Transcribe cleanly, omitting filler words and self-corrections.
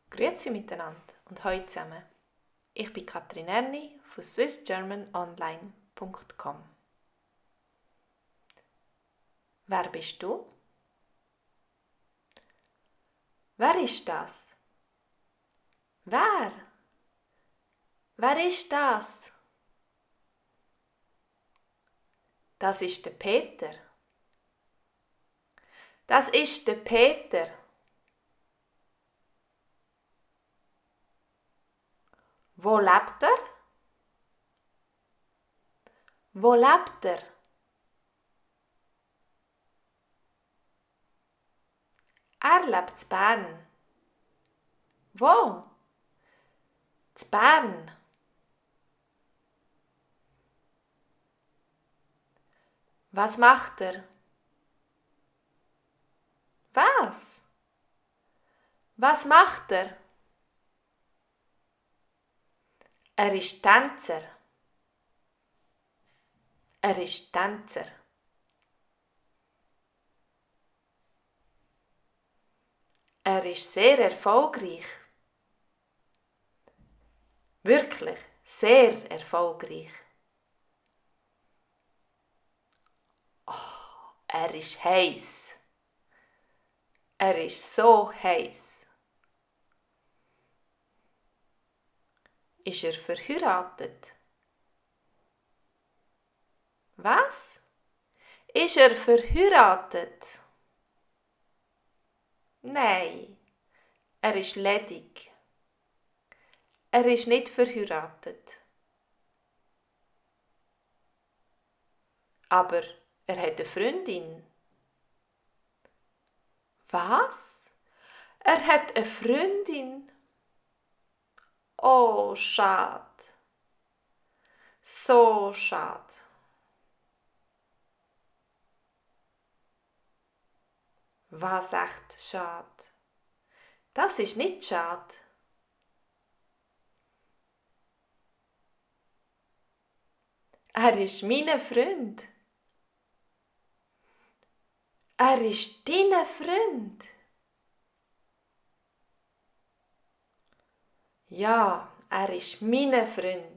Grüezi miteinander und hallo zusammen. Ich bin Katrin Erni von swissgermanonline.com. Wer bist du? Wer ist das? Wer? Wer ist das? Das ist der Peter. Das ist der Peter. Wo lebt er? Wo lebt er? Er lebt in Bern. Wo? In Bern. Was macht er? Was? Was macht er? Er ist Tänzer. Er ist Tänzer. Er ist sehr erfolgreich. Wirklich sehr erfolgreich. Oh, er ist heiß. Er ist so heiß. Ist er verheiratet? Was? Ist er verheiratet? Nein, er ist ledig. Er ist nicht verheiratet. Aber er hat eine Freundin. Was? Er hat eine Freundin? Oh, schade. So schade. Was echt schade? Das ist nicht schade. Er ist mein Freund. Er ist dein Freund. Ja, er ist mein Freund.